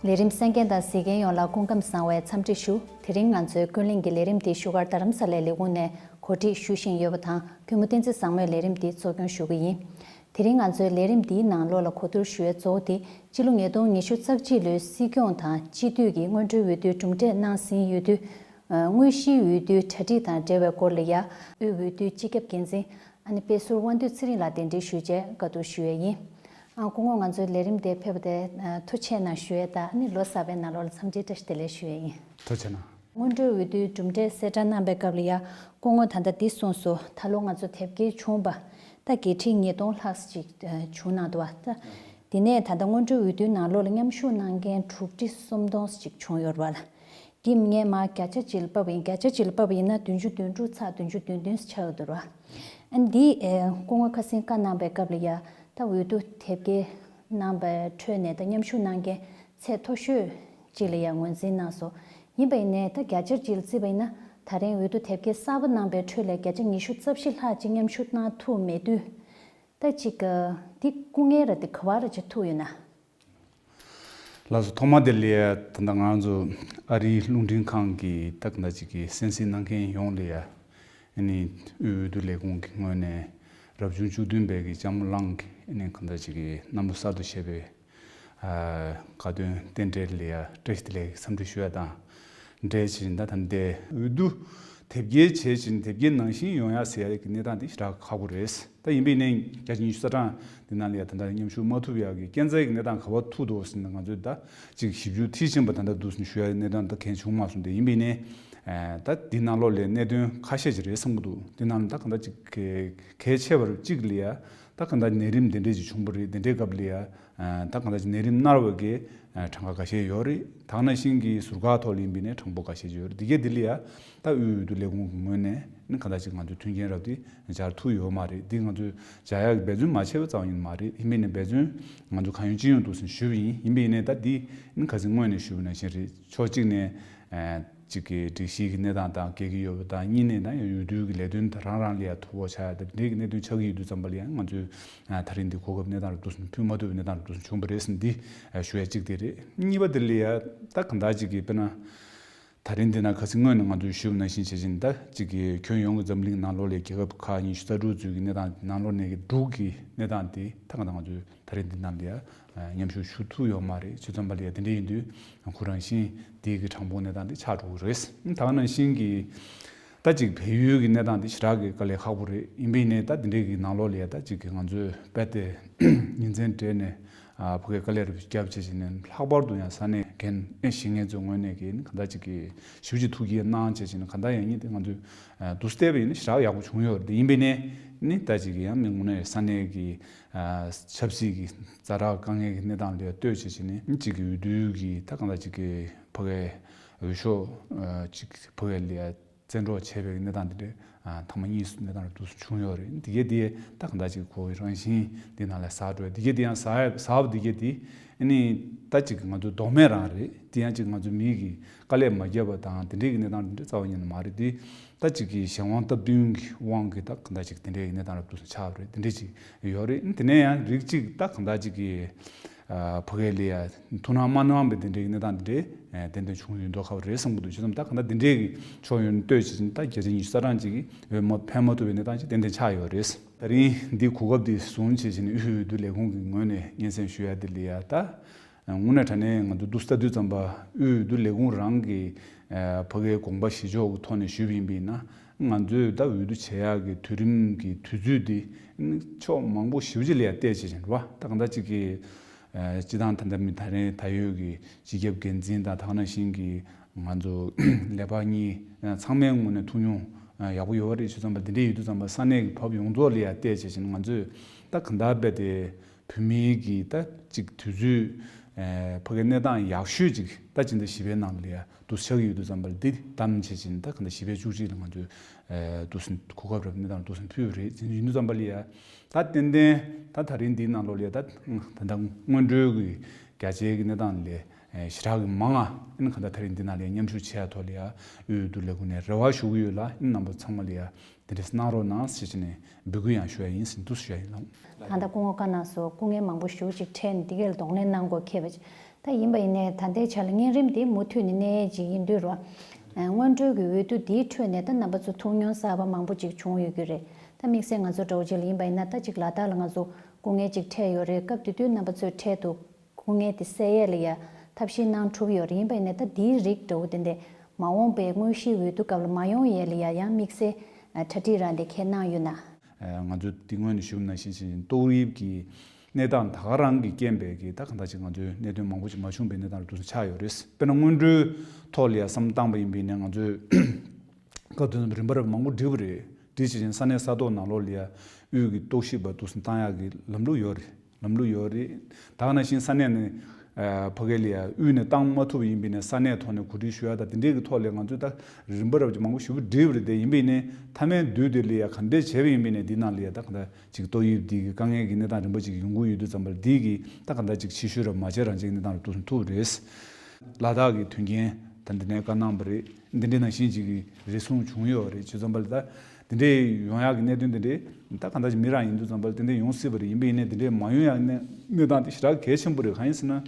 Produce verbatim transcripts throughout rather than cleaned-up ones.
ལས་རིམ་གསན་མཁན་དང་གཟིགས་མཁན་ཡོངས་ལ་སྐུ་ཁམས་བཟང་བའི་འཚམས་འདྲི་ཞུ། དེ་རིང་ང་ཚོའི་ཀུན་གླེང་གི་ལས་རིམ་འདི་བཞུགས་སྒར་རྡ་རམ་ས་ལའི་ལས་ཁུངས་ནས་གོ་སྒྲིག་ཞུ་བཞིན་ཡོད་པ་དང་། གུས་མོ་བསྟན་འཛིན་བཟང་མོས་ལས་རིམ་འདི་གཙོ་སྐྱོང་ཞུ་གི་ཡིན། དེ་རིང་ང་ཚོའི་ལས་རིམ་འདིའི་ནང་ལོགས་ལ་གོ་བསྡུར་ཞུ་ཡས་གཙོ་བོ་དེ། སྤྱི་ལོ་ཉིས་སྟོང་ཉི་ཤུ་རྩ་གཅིག་ལོའི་སྲིད་སྐྱོང་དང་སྤྱི་འཐུས་ཀྱི་སྔོན་འགྲོའི་འོས་བསྡུའི་གྲུབ་འབྲས་གནང་ཟིན་ཡོད་དུས། ཨ། དངོས་གཞིའི་འོས་བསྡུའི་གྲ་སྒྲིག་དང་འབྲེལ་བའི་སྐོར་ལ་ཡ། དབུས་འོས་བསྡུའི་སྤྱི་ཁྱབ་འགན་འཛིན། ཨ་ནི་དཔེ་ཟུར་དབང་འདུས་ཚེ་རིང་ལགས་གདན་འདྲེན་ཞུས་རྗེས་བཀའ་བསྡུར་ཞུ་ཡས་ཡིན། ཨ། སྐུ་ངོ་ང་ཚོའི་ལས་རིམ་དེ་ཕེབས་པ་དེ་ཐུགས་རྗེ་གནང་ཞུ་ཡས་དང་། ཨ་ནི་ལོ་གསར་པའི་ནང་ལོགས་ལ་འཚམས་འདྲིའི་བཀྲ་ཤིས་བདེ་ལེགས་ཞུ་ཡས་ཡིན། ཐུགས་རྗེ་གནང་། སྔོན་འགྲོའི་འོས་བསྡུའི་གྲུབ་འབྲས་གསལ་བསྒྲགས་གནང་པའི་སྐབས་ལ་ཡ། སྐུ་ངོ་ད་ལྟ་འདི་གསུངས་སོང་། ད་ལོ་ང་ཚོ་དེབ་སྐྱེལ་བྱུང་བ་ད་བརྒྱད་ཁྲི་ཉིས་སྟོང་ལྷག་ཅིག་ཨ། བྱུང་གནང་འདུག་བ། ད་དེ་ནས་ད་ལྟ་སྔོན་འགྲོའི་འོས་བསྡུའི་ནང་ལོགས་ལ་མཉམ་ཞུགས་གནང་མཁན་དྲུག་ཁྲི་སུམ་སྟོང་ཅིག་བྱུང་ཡོད་རེད་བ་ལ། འདི་ངས་མར་བརྒྱ་ཆ་ཅིག་ལ་ཕབ་པ་ཡིན། བརྒྱ་ཆ་ཅིག་ལ་ཕབ་པ་ཡིན་ན་བདུན་ཅུ་དོན་དྲུག་ཚེག་བདུན་ཅུ་དོན་བདུན་ཆགས་ཡོད་འདུག་ར། ཨ་ནི་འདི་ཨེ། སྐུ་ངོ་ཁ་སང་བཀའ་གནང་པའི་སྐབས་ལ་ཡ། ད་འོས་བསྡུ་དེབ་སྐྱེལ་གནང་པའི་ཁྲོད་ནས་ད་མཉམ་ཞུགས་གནང་མཁན་ཚད་མཐོ་ཤོས་ཅིག་ལ་ཡ་ངོས་འཛིན་གནང་སོང་། ཡིན་པ་ཡིན་ནའི་ད་བརྒྱ་ཆ་ཅིག་ལ་བརྩིས་པ་ཡིན་ན། ད་རིང་འོས་བསྡུ་དེབ་སྐྱེལ་གསར་པ་གནང་པའི་ཁྲོད་ལས་བརྒྱ་ཆ་ཉི་ཤུ་རྩ་བཞི་ལྷག་ཅིག་མཉམ་ཞུགས་གནང་ཐུབ་མེད་དུས། ད་ཅིག་ག་འདི་སྐུ་ངལ་ར་འདི་ག་བ་ར་ཅིག་ཐུག་ཡོད་ན། ལགས་སོ། ཐོག་མ་དེ་ལ་ད་ལྟ་ང་ཚོ་ཨ་རིའི་རླུང་འཕྲིན་ཁང་གི་ད་ག་འདྲ་ཅིག་གི་གསན་གཟིགས་གནང་མཁན་ཡོངས་ལ་ཡ། ཨ་ནི་དབུས་འོས་བསྡུ་ལས་ཁུངས་ཀྱི་ངོས་ནས་རབ་བྱུང་བཅུ་བདུན་པའི་གི་ལྕམ་མོ་གླང་གི་ཨ་ནི་ག་འདྲ་ཅིག་གི་གནམ་ལོ་གསར་དུ་བཞད་པའི་ཨ། དགའ་སྟོན་རྟེན་འབྲེལ་ལ་ཡ་བཀྲ་ཤིས་བདེ་ལེགས་འཚམས་འདྲི་ཞུ་ཡ་དང་འབྲེལ་བྱས་ད་ད་ལྟའི་འོས་བསྡུ་དེབ་སྐྱེལ་བྱས་ཕྱིན་དེབ་སྐྱེལ་ནང་བཞིན་ཡོང་ཡ་ཟེར་ཡ་གི་གནས་སྟངས་དེ་ཞེ་དྲག་ཁག་པོ་རེད། ད་ཡིན་པའི་ནས་བརྒྱ་ཆ་ཉི་ཤུ་རྩ་གྲངས་འདི་ནང་ལ་ཡ་ད་ལྟ་མཉམ་ཞུགས་མ་ཐུབ་ཡ་གི་རྐྱེན་རྩ་ཡི་གནས་སྟངས་ག་བ་ཐུག་འདུག་ཟེར་ན། ང་ཚོས་ད་ཅིག་ཞིབ་འཇུག་མཐིལ་ཕྱིན་པ་ད་ལྟ་འདུག་ཟེར་ཞུ་ཡ་གནས་སྟངས་ད་གང་བྱུང་མ་སོང་སྟེ། ཡིན་པའི་ནས་ད་འདི་ནང་ལོགས་ལ་གནད་དོན་ཁ་ཤས་ཅིག་རེད་བསམ་གྱི་འདུག་འདི་ནང་ལ་ད་གང་ལྟར་ཅིག་གལ་ཆེ་བར་གཅིག་ལ་ཡ་ད་གང་ལྟར་ནད་རིམས་འདི་འདྲས་ཅིག་བྱུང་པ་རེད། འདི་འདྲའི་སྐབས་ལ་ཡ་ད་གང་ལྟར་ཅིག་ནད་རིམས་མནར་བ་གི་གྲངས་ཀ་འགའ་ཤས་ཡོད་རེད། ད་ག་ནང་བཞིན་གྱི་ཟུར་བཀག་ཐོག་ལ་ཡིན་པའི་ནས་གྲངས་འབོར་འགའ་ཤས་ཡོད་རེད། འདི་གས་འདི་ལ་ཡ་ད་དབུས་འོས་བསྡུ་ལས་ཁུངས་ཀྱི་ངོས་ནས་ནི་གང་ལྟར་ཅིག་ང་ཚོས་མཐུན་རྐྱེན་རག་དུས་སྦྱར་ཐུབ་ཡོད་མ་རེད། འདི་ང་ཚོས་སྦྱར་ཡག་གི་འབད་བརྩོན་མ་བྱས་པ་ཙམ་ཡིན་མ་རེད། ཡིན་པའི་ནས་འབད་བརྩོན་ང་ཚོ་གང་ཡོང་ཅི་ཡོང་འདུག་ཟེར་ཞུས་པ་ཡིན། ཡིན་པའི་ནས་ད་འདི་ནི་ཁ་སང་སྔོན་ནས་ཞུས་པ་ནང་བཞིན་རེད། ཕྱོགས་གཅིག་ནས་ཨ་ཅིག་གི་སྒྲིག་གཞི་གི་གནས་སྟངས་དང་འགལ་གྱི་ཡོད་པ་དང་། གཉིས་ནས་ད་ཡང་འོས་བསྡུ་གི་ལས་དོན་དེ་རང་རང་ལ་ཡང་ཐོ་ཕོག་ཆགས་ཡ་དང་འདི་འདྲའི་གི་གནད་དོན་ཆགས་ཀྱི་ཡོད་དུས་ཙམ་པ་ལ་ཡང་ང་ཚོས་ཨ་ད་རིང་འདི་གོ་སྐབས་གནས་སྟངས་རབ་ཏུ་ཕུལ་མ་ཐུབ་པའི་གནས་སྟངས་རབ་ཏུ་བྱུང་བ་རེད་ཟེར་འདི་ཨ་ཞུ་ཡ་གཅིག་དེ་རེད། གཉིས་པ་དེ་ལ་ཡང་ད་གང་ལྟར་ཅིག་གི་དཔེར་ན། ད་རིང་འདི་ན་ཁ་སང་སྔོན་ནས་ང་ཚོས་ཞུས་པ་ནང་བཞིན་བྱས་ཕྱིན་ད་ཅིག་གི་ཁྱོན་ཡོངས་ཀྱི་འཛམ་གླིང་ནང་ལོགས་ལ་རྒྱལ་ཁབ་ཁག་ཉི་ཤུ་རྩ་དྲུག་ཚོའི་གི་གནས་སྟངས་ནང་ལོགས་ནས་གི་འབྲུག་གི་གནས་སྟངས་དེ་ད་གང་ལྟར་ང་ཚོས་ད་རིང་འདི་ནང་ལ་ཡ་མཉམ་ཞུགས་ཞུ་ཐུབ་ཡོད་མ་རེད། བྱས་ཙམ་པ་ལ་ཡ་དེ་འདྲ་ཡིན་དུས་ཁོ་རང་བཞིན་དེའི་གི་གྲངས་འབོར་གནས་སྟངས་དེ་ཆགས་འགྲོ་གི་རེད། ད་ག་ནང་བཞིན་གྱི་ད་ཅིག་བལ་ཡུལ་གྱི་གནས་སྟངས་དེ་ཞེ་དྲག་གི་དཀའ་ལས་ཁག་པོ་རེད། ཡིན་པའི་ནས་ད་དེ་འདྲའི་གི་ནང་ལོགས་ལ་ཡ་ད་ཅིག་གི་ང་ཚོས་དཔེ་དེ་ཉིན་མཚན་སྦྲེལ་ནས་ཨ་ཕ་གིའི་དཀའ་ལས་རུ་བརྒྱབ་བྱས་བྱས་ནས་ལྷག་པར་དུ་ཡང་ས་གནས་འགན་ཨེ་བཞེས་མཁན་ཚོའི་ངོས་ནས་གི་གང་ལྟར་ཅིག་གི་ཞིབ་ཅིག་ཐུགས་ཁུར་གནང་བྱས་བྱས་ནས་གང་ལྟར་ཡང་ཉིད་དེ་ང་ཚོས་ཨ་དུས་བལྟས་པ་ཡིན་ན་ཞེ་དྲག་ཡག་པོ་བྱུང་ཡོད་རེད། ཡིན་པའི་ནས་ནི་ད་ཅིག་གི་ཡང་མི་དངོས་གནས་ས་གནས་གི་ཨ་ཆབ་སྲིད་ཀྱི་ཛ་དྲག་དཀའ་ངལ་གྱི་གནས་སྟངས་ལ་ལྟོས་བྱས་བྱས་ནས་གཅིག་གི་འོས་བསྡུ་གི་ད་གང་ལྟར་ཅིག་གི་ཕ་གིའི་འོས་ཤོག་ཨ་གཅིག་ཕ་གིའི་ལ་བཙན་འཕྲོག་བྱས་པའི་གནས་སྟངས་འདི་འདྲ་ཨ་ཐེངས་མ་གཉིས་སུ་གནས་སྟངས་རབ་ཏུ་བྱུང་ཡོད་རེད། འདི་གས་འདི་ད་གང་ལྟར་ཅིག་ཁོ་རང་བཞིན་འདི་ནང་ལ་ཟག་འགྲོ་ཡ། འདི་གས་འདི་ཡང་ཟག་ཡ་ཟག་པ་འདི་གས་འདི་ཨ་ནི་ད་ཅིག་ང་ཚོ་ལྡོག་མེད་རང་རེད། འདི་ཡང་ཅིག་ང་ཚོ་མི་གི་དཀའ་ལས་མ་བརྒྱབ་པ་དང་དེ་འདྲའི་གི་གནས་སྟངས་འདི་འདྲ་རྩ་བ་ཉིད་ནས་མ་རེད། འདི་ད་ཅིག་གི་གཞན་དབང་སྟབས་བསྟུན་གྱི་དབང་གིས་ད་གང་ལྟར་ཅིག་དེ་འདྲའི་གི་གནས་སྟངས་རབ་ཏུ་ཆགས་པ་རེད། དེ་འདྲ་ཅིག་ཡོད་རེད། དེ་ནས་ཡང་རིགས་གཅིག་ད་གང་ལྟར་ཅིག་གི་ཨ་ཕ་གི་ལ་ཡ་ཐུགས་སྣང་མ་གནང་བའི་དེ་འདྲའི་གནས་སྟངས་དེ་འདྲའི་ཨ་ཏན་ཏན་བྱུང་ཡོད་མདོག་ཁ་པོ་རེད་བསམ་གྱི་འདུག་བྱས་ཙང་ད་གང་ལྟར་དེ་འདྲའི་གི་ཕྱོགས་ཡོངས་ལྟོས་བྱས་ཙང་ད་བརྒྱ་ཆ་ཉི་ཤུ་རྩ་གྲངས་ཅིག་གི་འོས་མ་ཕན་མ་ཐོགས་པའི་གནས་སྟངས་ཅིག་ཏན་ཏན་ཆགས་ཡོད་རེད། ད་རིང་འདི་གོ་སྐབས་འདི་བཟུང་བྱས་བྱས་ནས་དབུས་འོས་བསྡུ་ལས་ཁུངས་ཀྱི་ངོས་ནས་སྙན་སེང་ཞུ་ཡ་དེ་ལ་ཡ་ད་དངོས་གནས་དྲང་གནས་ང་ཚོ་འདུག་ལྟ་དུས་ཙམ་པ་དབུས་འོས་བསྡུ་ལས་ཁུངས་རང་གི་ཨ་ཕ་གིའི་དགོངས་པ་བཞེས་ཕྱོགས་ཀྱི་ཐོག་ནས་ཞུས་པ་ཡིན་པ་ཡིན་ན། ང་ཚོས་ད་འོས་བསྡུ་བྱེད་ཡག་གི་དུས་རིམ་གྱི་དུས་ཚོད་འདི་ཕྱོགས་མང་པོ་ཞེ་པོ་ཅིག་ལ་ཡ་བལྟས་བྱས་བྱས་རེད་བ། ད་གང་ལྟར་ཅིག་གི་ཨ་སྤྱི་བཏང་ད་ལྟ་མི་ད་རེས་ད་ཡོད་ཀྱི་སྤྱི་ཁྱབ་འགན་འཛིན་དང་ད་ག་ནང་བཞིན་གྱི་ང་ཚོ་ལས་འཕགས་གཉིས་ཚང་མའི་ངོས་ནས་ཐུགས་མྱོང་ཡག་པོ་ཡོད་རེད། བྱས་ཙང་ད་འདི་འདྲའི་ཡོད་དུས་ཙམ་པ་ས་གནས་ཀྱི་བབ་ཡོངས་རྫོགས་ལ་ཡ་བལྟས་བྱས་བྱས་ང་ཚོས་ད་གང་ལྟར་རྦད་དེ་བོད་མིའི་གི་ད་ཅིག་དུས་ཚོད་ཨ་ཕ་གི་གནས་སྟངས་ཡག་ཤོས་ཅིག་ད་སྤྱི་ཟླ་བཞི་པའི་ནང་ལ་ཡ་འདུག་ཆགས་ཀྱི་ཡོད་དུས་ཙམ་པ་ལ་འདི་བདམས་བྱས་བྱས་ད་གང་ལྟར་བཞི་པའི་བཅུ་གཅིག་ལ་ང་ཚོས་ཨ་འདུག་སེ་གོ་སྐབས་རབ་གནས་སྟངས་འདུག་སེ་ཕུལ་བ་རེད། ཡིན་དུས་ཙམ་པ་ལ་ཡ་ད་ཏན་ཏན་ད་ད་རིང་འདིའི་ནང་ལོགས་ལ་ཡ་ད་ད་ལྟ་སྔོན་འགྲོའི་གི་རྒྱ་ཆེའི་གི་གནས་སྟངས་ལས་ཨ་ཞེ་དྲག་གི་མང་ང་ཨ་ནི་གང་ལྟར་ད་རིང་འདི་ནང་ལ་ཡ་མཉམ་ཞུགས་བྱེད་ཡ་ཐོག་ལ་ཡ་དབུས་འོས་བསྡུ་ལས་ཁུངས་ནས་རེ་བ་ཞུ་གི་ཡོད་ལ། ཨ་ནི་རྣམ་པ་ཚང་མ་ལ་ཡ་དེ་འདྲས་གནང་རོགས་གནང་ཞེས་བྱས་ནས་འབོད་སྐུལ་ཡང་ཞུ་ཡ་ཡིན་ཟེར་འདུག་ཞུ་ཡ་ཡིན་ལགས། ད་ལྟ་སྐུ་ངོ་བཀའ་གནང་སོང་། སྐུ་ངལ་མང་པོ་ཞེ་པོ་ཅིག་འཕྲད་ནས་འདི་གར་གདོང་ལེན་གནང་དགོས་ཁེལ་བ་ཅིག། ད་ཡིན་པ་ཡིན་ནའི་ད་ལྟའི་ཆ་ལ་གཉན་རིམས་དེ་མུ་མཐུད་ནས་གནས་ཡས་ཅིག་ཡིན་དུས་རོ། ཨ། སྔོན་འགྲོའི་གི་འོས་བསྡུ་དེའི་ཁྲོད་ནས་ད་རྣམ་པ་ཚོ་ཐུགས་སྨྱོན་གསར་པ་མང་པོ་ཅིག་བྱུང་ཡོད་ཀྱི་རེད། ད་དམིགས་བསལ་ང་ཚོ་འདྲ་བོ་ཅིག་ལ་ཡིན་པ་ཡིན་ན། ད་ཅིག་ལ་དྭགས་ལ་ང་ཚོ་སྐུ་ངལ་ཅིག་འཕྲད་ཡོད་རེད། སྐབས་དེ་དུས་རྣམ་པ་ཚོས་འཕྲལ་དུ་སྐུ་ངལ་དེ་སེལ་ཡས་ལ་ཡ་ཐབས་ཤེས་གནང་གྲུབ་ཡོད་རེད། ཡིན་པ་ཡིན་ནའི་ད་དེའི་རིགས་འདྲ་བོ་དེ་འདྲས་མ་འོངས་པའི་དངོས་གཞིའི་འོས་བསྡུ་སྐབས་ལ་མ་ཡོང་ཡས་ལ་ཡ་ཡང་དམིགས་བསལ་གྲ་སྒྲིག་རང་དེ་འཁྱེར་གནང་ཡོད་ན། ང་ཚོས་འདི་སྔོན་ནས་ཞུས་པ་ནང་བཞིན་བྱས་ནས་ཏོག་དབྱིབས་ཀྱི་གནས་སྟངས་ད་ག་རང་གི་རྐྱེན་པས་ཀྱི་ད་གང་ལྟར་ཅིག་ང་ཚོས་གནད་དོན་མང་པོ་ཅིག་མ་བྱུང་བའི་གནས་སྟངས་རུ་ཆགས་ཡོད་རེད། དཔེར་ན་སྔོན་འགྲོའི་ཐོག་ལ་ཡ་བསམ་བློ་བཏང་པ་ཡིན་པ་ཡིན་ན། ང་ཚོས་སྐབས་དེ་ཚོ་རིམ་པ་རབ་མང་པོ་བསྒྲིགས་པ་རེད། བསྒྲིགས་བྱས་ནས་ས་གནས་ས་ཐོག་ནང་ལོགས་ལ་ཡ་དབུས་ཀྱི་རྟོག་ཞིབ་པ་འདུག་སེ་བཏང་ཡག་གི་ལམ་ལུགས་ཡོད་རེད། ལམ་ལུགས་ཡོད་རེད། ད་ག་ནང་བཞིན་ས་གནས་ནས་ཨ་ཕ་གི་ལ་ཡ་དབུས་ནས་བཏང་མ་ཐུབ་པ་ཡིན་པ་ཡིན་ན་ས་གནས་ཐོག་ནས་གོ་སྒྲིག་ཞུ་ཡ་དང་དེ་འདྲས་ཀྱི་ཐོག་ལ་ང་ཚོས་ད་རིམ་པ་རབ་ཅིག་མང་པོ་ཞེ་པོ་བསྒྲིགས་པ་རེད། དེ་ཡིན་པ་ཡིན་ནའི་མཐའ་མའི་དུས་དེ་ལ་ཡ་ག་འདྲས་བྱས་པ་ཡིན་པ་ཡིན་ནའི་འདི་ནང་ལ་ཡ་ད་ག་འདྲ་ཅིག་ཏོག་དབྱིབས་འདི་གི་དཀའ་ངལ་གྱི་གནས་སྟངས་རིམ་པ་ཅིག་ཡོང་གི་ཡོད་དུས་ཙམ་པ་ལ་འདི་གི་ད་ག་འདྲ་ཅིག་ཕྱི་བཤོལ་ར་མ་བྱས་རང་བྱས་ཀྱི་གནས་སྟངས་རུ་འདུག་སེ་ཐུག་པ་རེད། ལ་དྭགས་ཀྱི་དོན་རྐྱེན་ད་འདི་ནས་བཀའ་གནང་བ་རེད། འདི་འདྲའི་ནང་བཞིན་ཅིག་གི་རེ་ཟུང་བྱུང་ཡོད་རེད། བྱས་ཙམ་པ་ལ་ད་འདི་འདྲའི་ཡོང་ཡག་གི་གནད་དོན་འདི་འདྲའི་ད་གང་ལྟར་ཅིག་མི་རང་ཡིན་དུས་ཙམ་པ་ལ་དེ་འདྲའི་ཡོང་སྲིད་པ་རེད། ཡིན་པ་ཡིན་ནའི་འདི་འདྲའི་མ་ཡོང་ཡག་གནས་གནས་སྟངས་དེ་ཞེ་དྲག་གལ་ཆེན་པོ་རེད། གང་ཡིན་ཟེར་ན།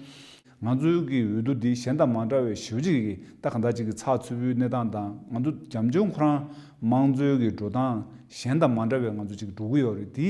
ང་ཚོའི་གི་འོས་བསྡུ་འདི་གཞན་དང་མ་འདྲ་བའི་ཞེ་པོ་ཅིག་གི་ད་གང་ལྟར་ཅིག་གི་ཚགས་ཚུད་པོའི་གནས་སྟངས་དང་། ང་ཚོ་རྒྱབ་ལྗོངས་ཁོ་རང་དམངས་གཙོའི་གི་འགྲོ་སྟངས་གཞན་དང་མ་འདྲ་བའི་ང་ཚོ་ཅིག་འགྲོ་གི་ཡོད་རེད། དེ་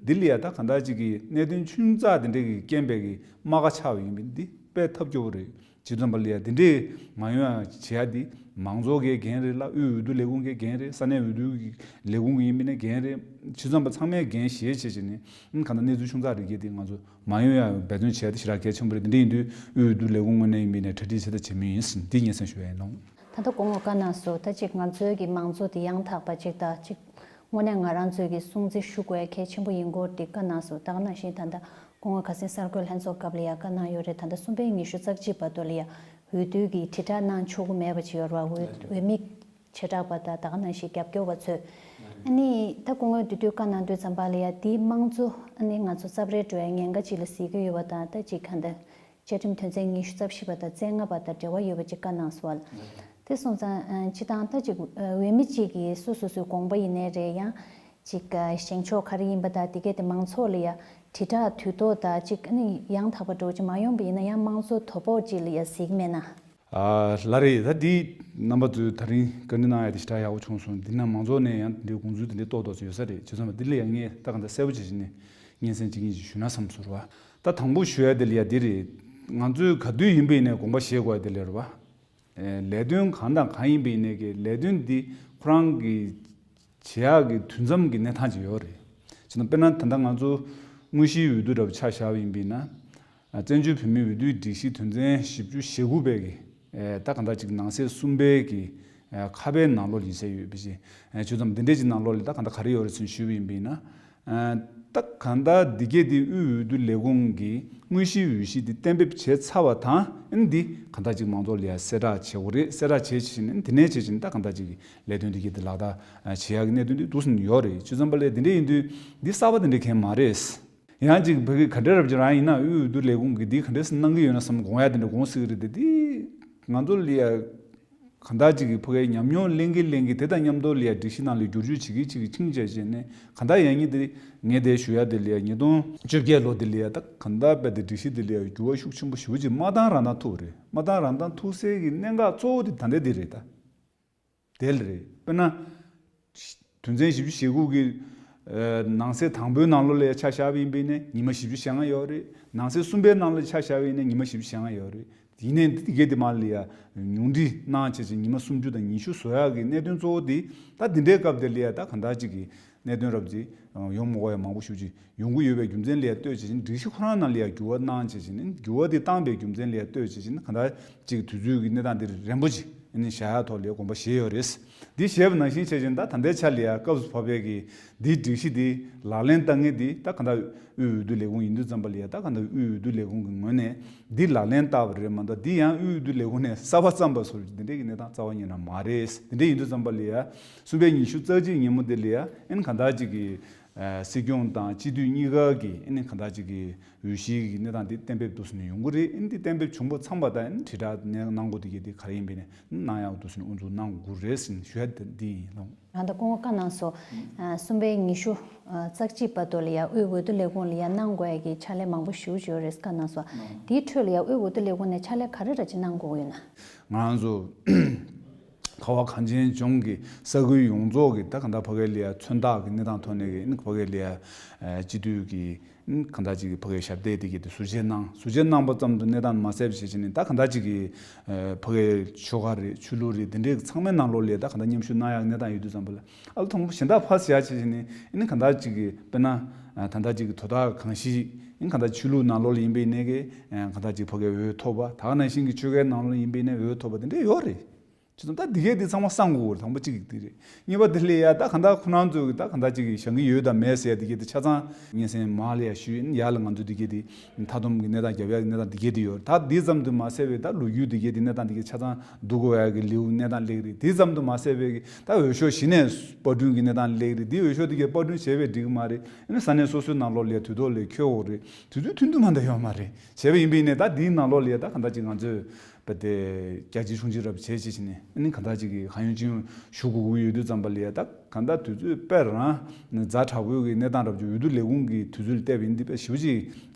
འདི་ལ་ཡ་ད་གང་ལྟར་ཅིག་གི་གནད་དོན་ཆུང་ཙག་དེ་འདྲའི་གི་རྐྱེན་པས་གི་རྨ་ཁ་ཆགས་པ་ཡིན་པ་འདི་དཔེ་ཐབས་སྐྱོ་པོ་རེད། བྱས་ཙམ་པ་ལ་ཡ་འདི་འདྲའི་མ་ཡོང་ཡ་བྱེད་ཡ་འདི་མང་ཚོགས་ཀྱི་འགན་རེད་ལ། དབུས་འོས་བསྡུ་ལས་ཁུངས་ཀྱི་འགན་རེད། ས་གནས་འོས་བསྡུ་གི་ལས་ཁུངས་ཀྱི་ཡིན་པ་ཡིན་ནའི་འགན་རེད། བྱས་ཙམ་པ་ཚང་མས་འགན་བཞེས་བྱས་བྱས་ནས་གང་ལྟར་གནས་ཚུལ་ཆུང་ཙག་རེ་འགའ་དེ་ང་ཚོ་མ་ཡོང་ཡ་འབད་བརྩོན་བྱས་ཏེ་ཞེ་དྲག་གལ་ཆེན་པོ་རེད། དེ་འདྲ་ཡིན་དུས་དབུས་འོས་བསྡུ་ལས་ཁུངས་ངོས་ནས་ཡིན་པ་ཡིན་ནའི་གྲ་སྒྲིག་བྱེད་ཐབས་བྱེད་མུས་ཡིན་ཟེར་འདི་སྙན་སེང་ཞུ་ཡ་ཡིན་ནོ། ད་ལྟ་སྐུ་ངོ་བཀའ་གནང་སོང་། ད་ཅིག་ང་ཚོའི་གི་མང་གཙོ་དེ་ཡང་དག་པ་ཅིག་དང་ཅིག་དངོས་གནས་ང་རང་ཚོའི་གི་སྲུང་བརྩི་ཞུ་དགོས་ཡ་གལ་ཆེན་པོ་ཡིན་སྐོར་དེ་བཀའ་གནང་སོང་། ད་ག་ནང་བཞིན་ད་ལྟ་སྐུ་ངོ་ཁ་སང་གསར་འགོད་ལྷན་ཚོགས་སྐབས་ལ་ཡ་བཀའ་གནང་ཡོད་རེད། ད་ལྟ་གསུམ་པའི་ཉི་ཤུ་རྩ་གཅིག་བར་དུ་ལ་ཡ་འོས་བསྡུ་གི་དྲིལ་བསྒྲགས་གནང་ཆོག་གི་མེད་པ་ཅིག་ཡོད་རེད་བ། འོས་འོས་མི་བྱེ་བྲག་པ་དང་ད་ག་ནང་བཞིན་རྒྱབ་སྐྱོར་བ་ཚོས། ཨ་ནི་ད་སྐུ་ངོས་དེ་དུས་བཀའ་གནང་དུས་ཙམ་པ་ལ་ཡ་དེའི་དམངས་གཙོ་ཨ་ནི་ང་ཚོ་རྩབ་རལ་འགྲོ་ཡ་ཉེན་ཁ་ཅིག་ལ་གཟིགས་ཀྱི་ཡོད་པ་དང་། ད་ཅིག་ག་འདྲ་བཅའ་ཁྲིམས་དོན་ཚན་ཉི་ཤུ་རྩ་བཞི་པ་དང་རྩ་ལྔ་པ་དང་འབྲེལ་བ་ཡོད་པ་ཅིག་བཀའ་གནང་སོང་བ། དེ་སོང་ཙང་ཨ་སྤྱི་བཏང་ད་ཅིག་ཨ་འོས་མི་གཅིག་གིས་སོ་སོ་སོའི་དགོངས་པ་ཡིན་ནའི་རེད། ཡང་ཅིག་ཨ་བཞེངས་ཕྱོགས་ག་རེ་ཡིན་པ་དང་དེ་གས་དེ་མང་ཚོགས་ལ་ཡ་དྲིལ་བསྒྲགས་དུས་ཐོག་དང་ཅིག་ཨ་ནི་ཡང་དག་པ་འདྲ་བོ་ཅིག་མ་ཡོང་པ་ཡིན་ན་ཡང་དམངས་གཙོ་དོ་ཕོག་ཅིག་ལ་ཡ་གཟིགས་མེད་ན། ཨ་ལགས་རེད། ད་འདི་རྣམ་པ་ཚོས་ད་རིང་བཀའ་འདྲི་གནང་ཡ་དེ་ཞེ་དྲག་ཡག་པོ་བྱུང་སོང་། འདི་ན་མང་ཚོགས་ནས་ཡང་འདི་འདྲའི་དགོངས་ཚུལ་དེ་འདྲའི་ཏོག་ཏོག་ཚོ་ཡོད་ས་རེད། བྱས་ཙང་འདི་ལ་ཡང་ངས་ད་གང་ལྟར་གསལ་པོ་བྱས་བྱས་ནས་སྙན་སེང་གཅིག་གཉིས་ཅིག་ཞུས་ན་བསམ་སོང་ར་བ། ད་དང་པོ་ཞུ་ཡ་དེ་ལ་ཡ་འདི་རེད། ང་ཚོས་ག་དུས་ཡིན་པ་ཡིན་ནའི་དགོངས་པ་བཞེས་དགོས་ཡ་དེ་ལ་རེད་བ། ཨེ་ལས་དོན་གང་དང་གང་ཡིན་པ་ཡིན་ནའི་གི་ལས་དོན་འདི་ཁོ་རང་གི་བྱེད་ཡག་གི་དུས་མཚམས་ཀྱི་གནས་སྟངས་ཅིག་ཡོད་རེད། བྱས་ན་དཔེར་ན་ད་ལྟ་ང་ཚོ་དངོས་གཞིའི་འོས་བསྡུ་འདྲ་པོ་ཆ་བཞག་པ་ཡིན་པ་ཡིན་ན། བཙན་བྱོལ་བོད་མིའི་འོས་བསྡུའི་སྒྲིག་གཞི་དོན་ཚན་བཞི་བཅུ་ཞེ་དགུ་པའི་གི་ད་གང་ལྟར་ཅིག་ནང་གསེས་གསུམ་པའི་གི་ཁ་པའི་ནང་ལོགས་ཡིན་ས་ཡོད་པ་ཅིག་བྱས་ཙང་འདི་འདྲས་ཀྱི་ནང་ལོགས་ལ་ད་གང་ལྟར་ག་རེ་ཡོད་རེད་ཟེར་ཞུས་པ་ཡིན་པ་ཡིན་ན། ད་གང་ལྟར་འདི་གས་འདི་དབུས་འོས་བསྡུ་ལས་ཁུངས་ཀྱི་དངོས་གཞིའི་འོས་གཞི་འདི་གཏན་འབེབས་བྱས་ཚར་བ་དང་ཨ་ནི་འདི་གང་ལྟར་ཅིག་མང་ཚོགས་ལ་ཡ་གསལ་བསྒྲགས་བྱེད་དགོས་རེད། གསལ་བསྒྲགས་བྱས་བྱས་ནས་དེ་ནས་བྱས་བྱས་ནས་ད་གང་ལྟར་ཅིག་གི་ལས་དོན་འདི་གས་འདི་ལག་བསྟར་བྱེད་ཡག་གི་གནད་དོན་འདི་འདུག་སེ་ཡོད་རེད། བྱས་ཙང་པ་ལས་འདི་འདྲས་ཡིན་དུས་འདི་གསར་པ་དེ་འདྲས་གང་ཡང་མ་རེད། ཡང་ཅིག་ཕ་གི་ག་འདྲས་རབ་ཅིག་རང་ཡིན་ན་དབུས་འོས་བསྡུ་ལས་ཁུངས་ཀྱིས་འདི་ག་འདྲས་སེ་གནང་གི་ཡོད་ན་བསམ་དགོངས་ཡ་དེ་འདྲ་དགོངས་སྲིད་ཀྱི་རེད་དེ། འདི་ང་ཚོ་ལ་ཡ་གང་ལྟར་ཅིག་གི་ཕ་གིའི་ཉམས་མྱོང་ལེན་གི་ལེན་གི་དེ་དང་མཉམ་དུ་ལ་ཡ་སྒྲིག་གཞི་ནང་ལ་བསྒྱུར་བཅོས་བྱེད་གི་བྱེད་གི་ཆིང་བྱས་བྱས་ནས་གང་ལྟར་ཡང་ཉིད་དེ་ངས་དེ་ཞུ་ཡ་དེ་ལ་ཡ་ཉིས་སྟོང་བཅོ་བརྒྱད་ལོ་དེ་ལ་ཡ་ད་གང་ལྟར་དཔེ་དེ་སྒྲིག་གཞི་དེ་ལ་ཡ་འགྱུར་བ་ཤུགས་ཆེན་པོ་ཞེ་པོ་ཅིག་མ་བཏང་རང་བཏང་ཐུག་རེད། མ་བཏང་རང་བཏང་ཐུག་སའི་གི་གནད་འགག་གཙོ་བོ་དེ་ད་ལྟ་དེ་རེད་ད། དེ་ལ་རེད། དཔེར་ན། དོན་ཚན་བཞི་བཅུ་ཞེ་དགུ་གི་ཨ་ནང་གསེས་དང་པོའི་ནང་ལོགས་ལ་ཡ་ཆ་བཞག་པ་ཡིན་པ་ཡིན་ན་ཉི་མ་བཞི་བཅུ་ཞེ་ལྔ་ཡོད་རེད། ནང་གསེས་གསུམ་པའི་ནང་ལ་ཆ་བཞག་པ་ཡིན་ན་ཉི་མ་བཞི་བཅུ་ཞེ་ལྔ་ཡོད་རེད། ཡིན་ནའི་འདི་གའི་དེ་མ་ལ་ཡ་ཉུང་འཕྲི་གནང་བྱས་ཅིག་ཉི་མ་སུམ་ཅུ་དང་ཉི་ཤུ་བཟོ་ཡག་གི་གནད་དོན་གཙོ་བོ་དེ་ད་འདི་འདྲའི་སྐབས་དེ་ལ་ཡ་ད་གང་ལྟར་ཅིག་གི་གནད་དོན་རབ་ཅིག་ཡོང་མི་དགོས་ཡ་མང་པོ་ཞེ་པོ་ཅིག་ཡོང་གི་ཡོད་པའི་རྒྱུ་མཚན་ལ་ཡ་ལྟོས་བྱས་ཅིག་སྒྲིག་གཞི་ཁོ་རང་ནང་ལ་ཡ་འགྱུར་བ་གནང་བྱས་ཅིག་འགྱུར་བ་དེ་བཏང་པའི་རྒྱུ་མཚན་ལ་ཡ་ལྟོས་བྱས་ཅིག་གང་ལྟར་ཅིག་དུས་ཚོད་ཀྱི་གནས་སྟངས་དེ་རན་པོ་ཅིག་ཨ་ནི་བཞག་ཡག་ཐོག་ལ་ཡ་དགོངས་པ་བཞེས་ཡོད་རེད། འདི་བཞེས་པ་ནང་བཞིན་བྱས་ཅིག་ད་ད་ལྟའི་ཆ་ལ་ཡ་སྐབས་སུ་བབས་པའི་གི་འདིའི་སྒྲིག་གཞི་འདི་ལག་ལེན་བསྟར་མཁན་འདི་ད་གང་ལྟར་དབུས་འོས་བསྡུ་ལས་ཁུངས་ཡིན་དུས་ཙམ་པ་ལ་ཡ་ད་གང་ལྟར་དབུས་འོས་བསྡུ་ལས་ཁུངས་ཀྱི་ངོས་ནས་འདི་ལག་ལེན་བསྟར་བ་རེད་མ་གཏོགས་འདི་ཡང་དབུས་འོས་བསྡུ་ལས་ཁུངས་ནས་གསར་པ་བརྩམས་པ་སོགས་འདི་འདྲའི་གི་གནས་སྟངས་རྩ་བ་ཉིད་ནས་མ་རེད། འདི་འདྲ་ཡིན་དུས་ཙམ་པ་ལ་ཡ་གསུམ་པའི་ཉི་ཤུ་རྩ་གཅིག་ཉིན་མོ་འདི་ལ་ཡ་ཨ་ནི་གང་ལྟར་ཅིག་གི་ སྲིད་སྐྱོང་དང་སྤྱི་འཐུས་གཉིས་ཀ་གི་ཨ་ནི་གང་ལྟར་ཅིག་གི་འོས་གཞིའི་གི་གནས་སྟངས་དེ་གཏན་འབེབས་འདུག་སེ་ནས་ཡོང་གི་རེད། ཨ་ནི་དེ་གཏན་འབེབས་བྱུང་པ་ཚང་མ་དང་ཨ་ནི་དྲིལ་བསྒྲགས་ནས་གནང་དགོས་དེ་གི་དེ་ག་རེ་ཡིན་པས་ནས་གནང་ཡག་འདུག་སེ་ནས་དབུ་འཛུགས་གནང་དགོས་རེད་ཟེར་ནས་ཞུ་ཡ་དེ་འདི་ཡིན་ལགས། ང་ད་སྐུ་ངོ་བཀའ་གནང་སོང་། ཨ། གསུམ་པའི་ཉི་ཤུ་རྩ་གཅིག་བར་དུ་ལ་ཡ་དབུས་འོས་བསྡུ་ལས་ཁུངས་ལ་ཡ་གནང་དགོས་ཡ་གི་ཕྱག་ལས་མང་པོ་ཞེ་པོ་ཅིག་ཡོད་རེད་བཀའ་གནང་སོང་། དེའི་ཁྲོད་ལ་ཡ་དབུས་འོས་བསྡུ་ལས་ཁུངས་ནས་ཕྱག་ལས་ག་རེ་ར་ཅིག་གནང་དགོས་ཀྱི་ཡོད་ན། ང་རང་ཚོ་ཁ་བ་གངས་ཅན་ལྗོངས་ཀྱི་ས་ཁུལ་ཡོངས་རྫོགས་ཀྱི་ད་ག་འདྲ་ཕ་གི་ལ་ཡ་མཚོན་རྟགས་ཀྱི་གནས་སྟངས་ཐོག་ནས་ཀྱི་ཨ་ནི་ཕ་གི་ལ་ཡ་སྤྱི་འཐུས་ཀྱི་གང་ལྟར་ཅིག་གི་ཕ་གིའི་ཞབས་སྟེགས་དེ་གི་དེ་ཟུར་བཅད་གནང་། ཟུར་བཅད་གནང་པ་ཙམ་དུ་གནས་སྟངས་མ་སེལ་བ་བྱས་བྱས་ནས་ད་གང་ལྟར་ཅིག་གི་ཕ་གིའི་ཆོལ་ཁ་རེད། ཆོས་ལུགས་རེད། དེ་འདྲའི་ཚང་མའི་ནང་ལོགས་ལ་ད་གང་ལྟར་མཉམ་ཞུགས་གནང་ཡག་གནས་སྟངས་ཡོད་དུས་ཙམ་པ་ལ་ཨ་ལ་ཐོག་མ་གཞན་དག་ཕར་བཞག་བྱས་བྱས་ནས་ཨ་ནི་གང་ལྟར་ཅིག་གི་དཔེར་ན་ད་ལྟ་ཅིག་གི་དོ་བདག་གང་ཞིག་ཨ་ནི་གང་ལྟར་ཆོས་ལུགས་ནང་ལོགས་ལ་ཡིན་པའི་ནས་གི་གང་ལྟར་ཅིག་ཕ་གིའི་འོས་ཐོབ་པ། ད་ག་ནང་བཞིན་གྱི་ཆོལ་ཁའི་ནང་ལོགས་ཡིན་པའི་ནས་འོས་ཐོབ་པ་དེ་འདྲ་ཡོད་རེད། བྱས་ཙང་ད་འདི་གས་འདི་ཚང་མ་གསང་དགོས་རེད། དང་པོ་གཅིག་འདི་རེད། གཉིས་པ་འདི་ལ་ཡ་ད་གང་ལྟར་ཁོ་རང་ཚོ་གི་ད་གང་ལྟར་ཅིག་གི་བཞེངས་ཀྱི་ཡོད་དམ་མེད་ཟེར་ཡ་འདི་གས་འདི་ཆ་ཚང་སྙན་སེང་མར་ལ་ཡ་ཞུས། ཡར་ལ་ང་ཚོ་འདི་གས་འདི་མཐའ་སྡོམ་གྱི་གནས་སྟངས་རྒྱབ་ཡ་གི་གནས་སྟངས་འདི་གས་འདི་ཡོད། ད་འདི་ཙམ་དུ་མ་ཟད་པའི་ད་ལོ་རྒྱུས་འདི་གས་འདི་གནས་སྟངས་འདི་གས་ཆ་ཚང་བསྡུ་དགོས་ཡ་གི་ལེའུ་གནས་སྟངས་སླེབས་ཀྱི་རེད། འདི་ཙམ་དུ་མ་ཟད་པའི་གི་ད་འོས་ཤོག་གཞི་ནས་པར་སྐྲུན་གྱི་གནས་སྟངས་སླེབས་ཀྱི་རེད། འདི་འོས་ཤོག་འདི་གས་པར་སྐྲུན་བྱས་པས་འགྲིག་གི་མ་རེད། ཨ་ནི་ས་གནས་སོ་སོའི་ནང་ལོགས་ལ་ཡ་དུས་ཐོག་ལ་འཁྱོལ་དགོས་རེད། དུས་ཚོད་ཐུང་ཐུང་མ་གཏོགས་ཡོད་མ་རེད། བྱས་པ་ཡིན་པའི་ནས་ད་འདིའི་ནང་ལོགས་ལ་ཡ་ད་གང་ལྟར་ཅིག་ང་ཚོས་པ་དེ་རྒྱ་ཆེ་ཆུང་ཆེ་རབ་བྱས་བྱས་བྱས་ནས་ཨ་ནི་གང་ལྟར་ཅིག་གི་གང་ཡོང་ཅི་ཡོང་ཞུ་དགོས་ཀྱི་ཡོད་དུས་ཙམ་པ་ལ་ཡ་ད་གང་ལྟར་དུས་ཚོད་དཔེ་རང་ཛ་དྲག་པོའི་གི་གནས་སྟངས་རབ་ཅིག་འོས་བསྡུ་ལས་ཁུངས་ཀྱི་དུས་ཚོད་ལ་བལྟས་པ་ཡིན་དུས་དཔེ་ཞེ་པོ་ཅིག་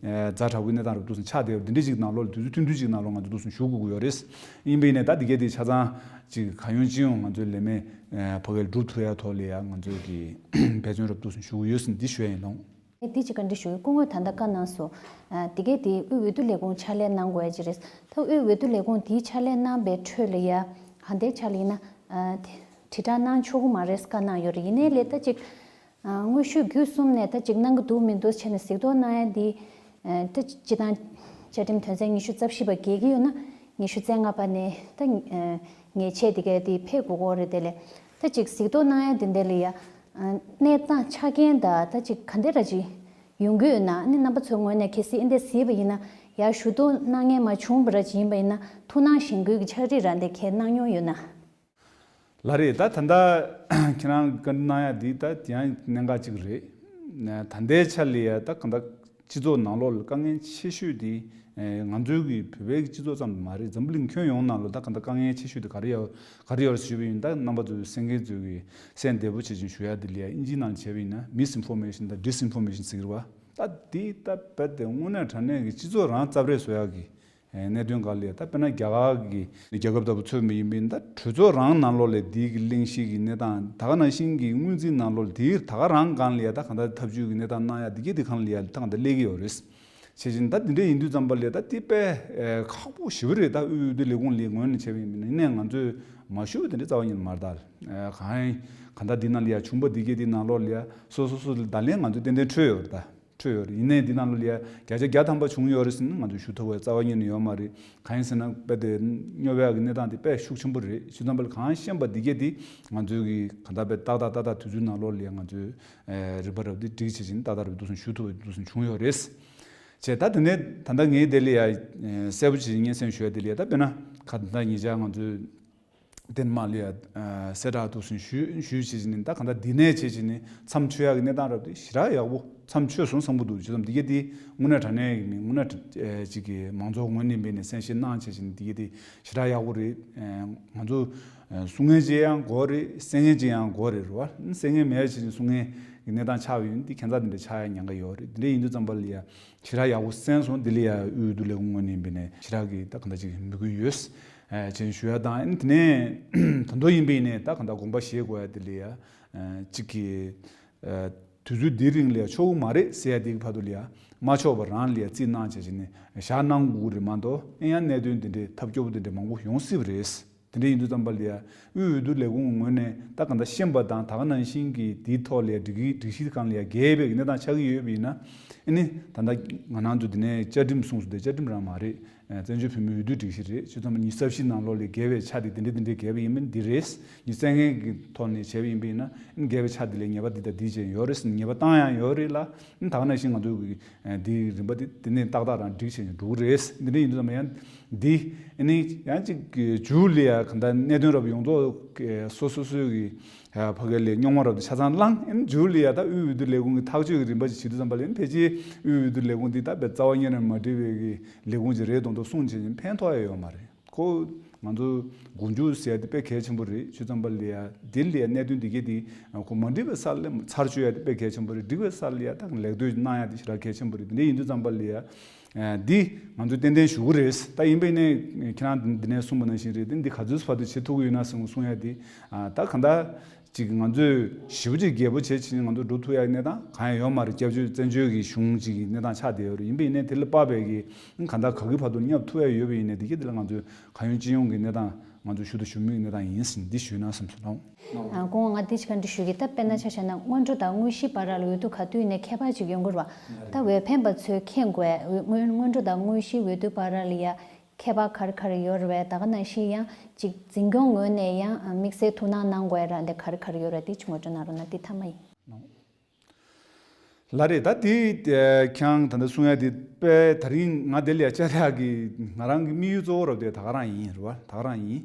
ཛ་དྲག་པོའི་གནས་སྟངས་རབ་འདུག་སེ་ཆགས་བསྡད་ཡོད། འདི་འདྲ་ཅིག་ནང་ལོགས་ལ་དུས་ཚོད་ཐུང་ཐུང་ཅིག་ནང་ལོགས་ང་ཚོ་འདུག་སེ་ཞུ་དགོས་ཀྱི་ཡོད་རེད། ཡིན་པའི་ནས་ད་འདི་གས་དེ་ཆ་ཚང་ཅིག་གང་ཡོང་ཅི་ཡོང་ང་ཚོའི་ལས་མེད་ཕ་གིར་སྒྲུབ་ཐུབ་ཡ་ཐོག་ལ་ཡ་ང་ཚོས་གི་འབད་བརྩོན་རབ་འདུག་སེ་ཞུ་གི་ཡོད་ཟེར་འདི་ཞུ་ཡ་ཡིན་ལགས། ཨེ་འདི་ཅིག་བཀའ་འདྲི་ཞུ་གི། སྐུ་ངོས་ད་ལྟ་བཀའ་གནང་སོང་། ཨ། འདི་གས་དེ་དབུས་འོས་བསྡུ་ལས་ཁུངས་ཕྱག་ལས་གནང་དགོས་ཡ་ཅིག་རེད། ད་དབུས་འོས་བསྡུ་ལས་ཁུངས་དེའི་ཕྱག་ལས་གནང་པའི་ཁྲོད་ལ་ཡ་ག་འདྲའི་ཆ་ལ་ཡིན་ན། ཨ། དེ་དྲིལ་བསྒྲགས་གནང་ཆོག་གི་མ་རེད་བཀའ་གནང་ཡོད་རེད། ཡིན་ནའི་ལས་ད་ཅིག་ཨ། དངོས་ཤུགས་བརྒྱུད་གསུམ་ནས་ད་ཅིག་གནང་གི་འདུག་མི་འདུག་བྱས་ནས་གཟིགས་རྟོག་གནང་ཡ་འདི། ཨ། ད་སྤྱི་བཏང་བཅའ་ཁྲིམས་དོན་ཚན་ཉི་ཤུ་རྩ་བཞི་པ་འགལ་གྱི་ཡོད་ན་ཉི་ཤུ་རྩ་ལྔ་པ་ནས་ད་ཨ། ཉེས་ཆད་དེ་གས་དེ་ཕེབས་དགོས་ཀྱི་རེད། དེ་ལས་ད་ཅིག་གཟིགས་རྟོག་གནང་ཡ་དེ་འདྲ་ལ་ཡ། ཨ། གནས་སྟངས་ཆ་རྐྱེན་དང་ད་ཅིག་ག་འདྲ་ར་ཅིག་ཡོང་གི་ཡོད་ན། ཨ་ནི་རྣམ་པ་ཚོའི་ངོས་ནས་གལ་སྲིད་ཨེ་འདྲ་གཟིགས་པ་ཡིན་ན་ཡར་ཞུ་གཏུག་གནང་མཁན་མ་བྱུང་བ་ར་ཅིག་ཡིན་པ་ཡིན་ན་ཐུགས་སྣང་གཞེན་སྐུལ་གྱི་ཕྱག་བྲིས་ར་འདི་གས་གནང་མྱོང་ཡོད་ན། ལགས་རེད། ད་ད་ལྟ་ཁྱེད་རང་བཀའ་འདྲི་གནང་ཡ་འདི་ད་དེ་ཡང་གནད་འགག་ཅིག་རེད། ད་ལྟའི་ཆ་ལ་ཡ་ད་གང་ལྟར་སྤྱི་ཚོགས་ནང་ལོགས་ལ་དཀའ་ངལ་ཆེ་ཤོས་དེ་ང་ཚོའི་གི་བོད་པའི་གི་སྤྱི་ཚོགས་ཙམ་དུ་མ་རེད། འཛམ་བུ་གླིང་ཁྱོན་ཡོངས་ནང་ལ་ད་གང་ལྟར་དཀའ་ངལ་ཆེ་ཤོས་དེ་ག་རེ་ཡོད་ག་རེ་ཡོད་ཞུས་པ་ཡིན། ད་རྣམ་པ་ཚོས་གསན་མཁན་ཚོས་གི་གསན་བདེ་པོ་བྱེད་ཅིང་ཞུ་ཡ་དེ་ལ་ཡ་ཨིན་ཇིའི་ནང་ལ་བྱས་པ་ཡིན་ན་མིས་ཨིན་ཕོར་མེ་ཤན་དང་ཌིས་ཨིན་ཕོར་མེ་ཤན་ཟེར་གི་རེད་བ། ད་འདི་ད་རྦད་དེ་དངོས་གནས་དྲང་གནས་ཀྱི་སྤྱི་ཚོགས་རང་རྩབ་རེས་བཟོ་ཡག་གི་གནད་དོན་སྒང་ལ་ད་དཔེར་ན་རྒྱ་གར་གྱི་རྒྱལ་ཁབ་ལྟ་བུ་མཚོན་པ་ཡིན་པས་ད་གྲོས་ཚོགས་རང་ནང་ལོགས་ལ་འདི་གི་གླེང་གཞི་གི་གནས་སྟངས་ད་ག་ནང་བཞིན་གྱི་སྔོན་རྩིས་ནང་ལོགས་ལ་དེའི་ད་ག་རང་སྒང་ལ་ཡ་ད་གང་ལྟར་ཐབས་ཇུས་ཀྱི་གནས་སྟངས་གནང་ཡ་འདི་གའི་དེ་གང་ལ་ཡ་ད་གང་ལྟར་སླེབས་ཀྱི་ཡོད་རེད། བྱས་ཙང་ད་འདི་འདྲ་ཡིན་དུས་ཙམ་པ་ལ་ད་དེ་དཔེ་ཁག་པོ་ཞེ་པོ་རེད། ད་དབུས་འོས་བསྡུ་ལས་ཁུངས་ལ་ངོས་ནས་བྱས་པ་ཡིན་པས་ན་ཡིན་ནའི་ང་ཚོས་མ་ཞུ་བ་དེ་འདྲ་རྩ་བ་ཉིད་ནས་མ་རེད་ད། གང་ཡིན་གང་ལྟར་འདི་ནང་ལ་ཡ་བྱུང་པ་འདི་གའི་དེ་ནང་ལོགས་ལ་ཡ་སོ་སོ་སོ་ལ་བརྡ་ལན་ང་ཚོས་ཏན་ཏན་འཕྲོད་ཡོད་རེད་ད། འཕྲོད་ཡོད་རེད། ཡིན་ནའི་འདི་ནང་ལོགས་ལ་ཡ་བརྒྱ་ཆ་བརྒྱ་ཐམ་པ་བྱུང་ཡོད་རེད་ཟེར་ན་ང་ཚོས་ཞུ་ཐུབ་པའི་རྩ་བ་ཉིད་ནས་ཡོད་མ་རེད། གང་ཡིན་ཟེར་ན་དཔེ་དེ་སྨྱོ་བའི་གི་གནས་སྟངས་དེ་དཔེ་ཤུགས་ཆེན་པོ་རེད། ཞུ་ཙམ་པ་ལ་གང་ཤེས་པ་འདི་གས་དེ་ང་ཚོའི་གི་གང་ལྟར་དཔེ་ཏག་ཏག་ཏག་ཏག་དུས་ཚོད་ནང་ལོགས་ལ་ཡ་ང་ཚོས་རིག་པ་རབ་དེ་སྒྲིག་བྱེད་ཅིང་ཏག་ཏག་རབ་འདུག་སེ་ཞུ་ཐུབ་པ་འདུག་སེ་བྱུང་ཡོད་རེད། བྱས་ད་དེ་ནས་ད་ལྟ་ངས་དེ་ལ་ཡ་གསལ་པོ་བྱེད་ཅིང་སྙན་སེང་ཞུ་ཡ་དེ་ལ་ཡ་ད་དཔེར་ན་ཁ་ད་ལྟ་ཉེ་ཆར་ང་ཚོས་ཏེན་མ་ལ་ཡ་གསལ་བསྒྲགས་འདུག་སེ་ཞུས་ཞུས་བྱེད་ཅིང་ནས་ད་གང་ལྟར་འདི་ནས་བྱེད་ཅིང་ནས་མཚམས་ཆོད་ཡ་གི་གནས་སྟངས་རབ་དེ་ཞེ་དྲག་ཡག་པོ་མཚམས་ཆོད་སོང་བསམ་གི་འདུག་བྱས་ཙང་འདི་གས་དེ་དངོས་གནས་དྲང་གནས་ཀྱི་མི་དངོས་གནས་ཅིག་གི་མང་ཚོགས་ངོས་ནས་འབད་ནས་གསན་བཞེས་གནང་བྱེད་ཅིང་འདི་གས་དེ་ཞེ་དྲག་ཡག་པོ་རེད། ང་ཚོ་གསུང་མཁན་ཅིག་ཡང་དགོས་རེད། གསན་མཁན་ཅིག་ཡང་དགོས་རེད་རེད་བ། གསན་མཁན་མེད་བྱས་ཅིང་གསུང་མཁན་གྱི་གནས་སྟངས་ཆགས་པ་ཡིན་དེ་ཁྱད་མཚར་དེ་འདྲ་ཆགས་ཡ་ཉེན་ཁ་ཡོད་རེད། དེ་འདྲ་ཡིན་དུས་ཙམ་པ་ལ་ཡ་ཞེ་དྲག་ཡག་པོ་གསན་སོང་། འདི་ལ་ཡ་དབུས་འོས་བསྡུ་ལས་ཁུངས་ངོས་ནས་འབད་ནས་ཞེ་དྲག་གི་ད་གང་ལྟར་ཅིག་མོས་གུས་ཡོད། ཅེས་ཞུ་ཡ་དང་དེ་ནས་ད་དུང་ཡིན་པའི་ནས་ད་གང་ལྟར་དགོངས་པ་བཞེས་དགོས་ཡ་དེ་ལ་ཡ་གཅིག་གི་དུས་ཚོད་འདིའི་རིང་ལ་ཡ་ཆོག་གི་མ་རེད་ཟེར་ཡ་དེ་གི་བར་དུ་ལ་ཡ་མ་ཆོག་པ་རང་ལ་ཡ་རྩིས་གནང་བྱས་བྱས་ནས་བཞག་གནང་དགོས་ཀྱི་རེད་མ་གཏོགས་ཨེ་ཡང་གནད་དོན་དེ་འདྲའི་ཐབས་སྐྱོ་པོ་དེ་འདྲ་མང་པོ་ཡོང་སྲིད་པ་རེད། དེ་འདྲ་ཡིན་དུས་ཙམ་པ་ལ་ཡ་དབུས་འོས་བསྡུ་ལས་ཁུངས་ངོས་ནས་ད་གང་ལྟར་ཤེས་པ་དང་ད་ག་ནང་བཞིན་གྱི་དེའི་ཐོག་ལ་ཡ་སྒྲིག་གཞི་སྒྲིག་གཞི་སྒང་ལ་ཡ་འགལ་བའི་གནས་སྟངས་ཆགས་ཀྱི་ཡོད་པ་ཡིན་ན་ཨ་ནི་ད་ལྟ་ང་རང་ཚོ་འདི་ནས་བཅའ་ཁྲིམས་གསུངས་སོང་། དེ་བཅའ་ཁྲིམས་རང་མ་རེད། བཙན་བྱོལ་བོད་མིའི་འོས་བསྡུ་སྒྲིག་གཞི་རེད། བྱས་ཙང་ཉི་ཤུ་རྩ་བཞི་ནང་ལོགས་ལ་བརྒལ་བའི་ཆ་དེ་འདི་འདྲ་འདི་འདྲ་བརྒལ་བ་ཡིན་མིན་འདི་རེད། ཉི་ཤུ་རྩ་ལྔའི་གི་ཐོག་ནས་བྱས་པ་ཡིན་པ་ཡིན་ན་ཨ་ནི་བརྒལ་བའི་ཆ་དེ་ལ་ཉེས་པ་འདི་དང་འདི་བྱས་ཡོད་རེད། ཉེས་པ་བཏང་ཡང་ཡོད་རེད་ལ། ཨ་ནི་ད་ག་ནང་བཞིན་ང་ཚོའི་གི་འདིའི་རིམ་པ་འདི་དེ་ནས་ཏག་ཏག་རང་སྒྲིག་བྱས་ནས་འགྲོ་གི་རེད། འདི་འདྲ་ཡིན་དུས་ཙམ་པ་ཡང་འདི་ཨ་ནི་ཡང་ཅིག་གི་མཇུག་ལ་ཡ་གང་ལྟར་གནད་དོན་རབ་ཡོངས་རྫོགས་སོ་སོ་སོའི་གི་ཕ་གི་ལ་རྙོག་མ་རབ་དེ་ཆ་ཚང་བླངས། ཨ་ནི་མཇུག་ལ་ཡ་ད་དབུས་འོས་བསྡུ་ལས་ཁུངས་ཀྱི་ཐག་གཅོད་ཀྱི་རིམ་པ་ཅིག་བྱེད་དུས་ཙམ་པ་ལ་ཨ་ནི་ཕལ་ཆེར་དབུས་འོས་བསྡུ་ལས་ཁུངས་འདི་ད་དཔེ་རྩ་བ་ཉིད་ནས་མ་འགྲིག་པའི་གི་ལས་ཁུངས་ཅིག་རེད་མདོག་མདོག་གསུངས་བྱས་ནས་ཕན་ཐོགས་ཡ་ཡོད་མ་རེད། ཁོ་ང་ཚོ་མགོ་མཇུག་ཟེར་ཡ་དེ་དཔེ་གལ་ཆེན་པོ་རེད། བྱས་ཙམ་པ་ལ་ཡ་དེ་ལ་ཡ་གནད་དོན་འདི་གས་དེ་ཁོ་མ་འགྲིག་པའི་ས་ལ་ཚར་གཅོད་ཡ་དེ་དཔེ་གལ་ཆེན་པོ་རེད། འགྲིག་པའི་ས་ལ་ཡ་ད་ལེགས་བསྟོད་གནང་ཡ་དེ་ཞེ་དྲག་གལ་ཆེན་པོ་རེད། དེ་འདྲ་ཡིན་དུས་ཙམ་པ་ལ་ཡ་འདི་ང་ཚོས་ཏན་ཏན་ཞུ་གི་རེད། ད་ཡིན་པ་ཡིན་ནའི་ཁྱེད་རང་འདི་ནས་གསུངས་པ་ནང་བཞིན་རེད། དེ་འདི་ག་ཚོད་བར་དུ་བྱེད་ཐུབ་ཀྱི་ཡོད་ན་ཟེར་གསུང་ཡ་དེ་ད་གང་ལྟར། ཅིག་ང་ཚོས་ཞེ་པོ་ཅིག་རྒྱས་པོ་བྱས་ཕྱིན་ང་ཚོ་འགྲོ་ཐུབ་ཡག་གི་གནས་སྟངས་གང་ཡང་ཡོད་མ་རེད། སྐྱབས་བཅོལ་བཙན་བྱོལ་གྱི་གཞུང་ཅིག་གི་གནས་སྟངས་ཆགས་བསྡད་ཡོད་རེད། ཡིན་པ་ཡིན་ནའི་དེ་ལ་དཔག་པའི་གི་གང་ལྟར་ག་གི་བར་དུ་བསྙབ་ཐུབ་ཡག་ཡོད་པ་ཡིན་ནའི་དེ་གི་དེ་ལ་ང་ཚོས་གང་ཡོང་ཅི་ཡོང་གི་གནས་སྟངས་ང་ཚོས་ཞུ་དང་ཞུ་མུས་ཀྱི་གནས་སྟངས་ཡིན་ཟིན་འདི་ཞུས་ན་བསམ་སོང་། ཨ། སྐུ་ངོ་ང་འདི་ཅིག་ག་འདྲི་ཞུ་གི། ད་དཔེར་ན་ཆ་བཞག་ན་སྔོན་འགྲོ་དང་དངོས་གཞིའི་བར་ལ་འོས་བསྡུ་ག་དུས་ཡིན་ནའི་ཁྱད་པར་ཅིག་ཡོང་གི་རེད་བ། ད་འོས་འཕེན་པ་ཚོས་མཁྱེན་དགོས་འོས་སྔོན་སྔོན་འགྲོ་དང་དངོས་གཞིའི་འོས་བསྡུ་བར་ལ་ཡ། ཁྱད་པར་ག་རེ་ག་རེ་ཡོད་རེད་པས། ད་ག་ནང་བཞིན་ཡང་ཅིག་འཛིན་སྐྱོང་ངོས་ནས་ཡང་དམིགས་བསལ་ཐུགས་སྣང་གནང་དགོས་ར་འདི་ག་རེ་ག་རེ་ཡོད་རེད། འདི་ཅིག་ངོ་སྤྲོད་གནང་རོགས་གནང་། འདི་མཐའ་མ་ཡིན། ལགས་རེད། ད་འདི་ཁྱེད་རང་ད་ལྟ་གསུང་ཡ་འདི་དཔེ་ད་རིང་ང་དེ་ལ་ཡ་བཅར་ཡག་གི་ང་རང་གི་དམིགས་ཡུལ་གཙོ་བོ་རབ་དེ་ད་ག་རང་ཡིན་རེད་བ། ད་ག་རང་ཡིན།